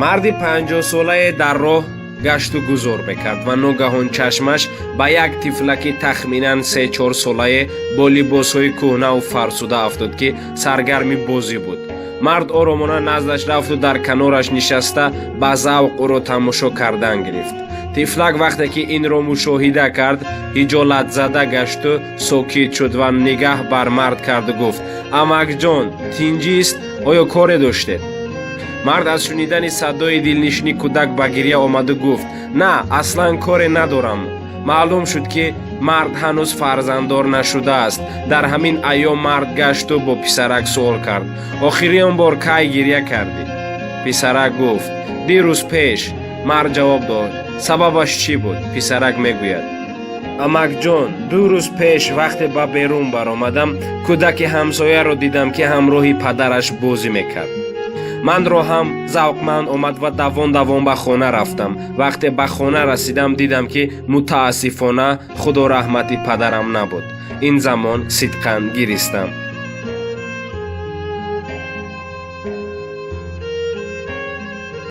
Марди 50-солае дар роҳ гашту гузор мекард ва ногаҳон чашмаш ба як тифлаки тахминан 3-4 солае бо либосҳои кӯҳнаву фарсуда афтод, ки саргарми бозӣ буд. Мард оромона наздаш рафту дар канораш нишаста, ба завқ ӯро тамошо кардан гирифт. Тифлак вақте ки инро мушоҳида кард, ҳиҷолатзада гашту сокит шуд ва нигаҳ бар мард карду гуфт: «Амакҷон, тинҷист? Оё коре доштед?» Мард аз шунидани садои дилнишини кӯдак ба гирья омаду гуфт: «На, аслан коре надорам». Маълум шуд, ки мард ҳанӯз фарзанддор нашудааст. Дар ҳамин айём мард гашту бо писарак суол кард: «Охирион бор кай гирья кардӣ?» Писарак гуфт: «Дирӯз пеш». Мард ҷавоб дод: «Сабабаш чӣ буд?» Писарак мегӯяд: «Амакҷон, 2 рӯз пеш вақте ба берун баромадам, кӯдаки ҳамсояро дидам, ки ҳамроҳи падараш бозӣ мекард. Манро ҳам завқманд омад ва давон давон ба хона рафтам. Вақте ба хона расидам, дидам, ки мутаассифона, худо раҳмати, падарам набуд. Ин замон сидқан гиристам».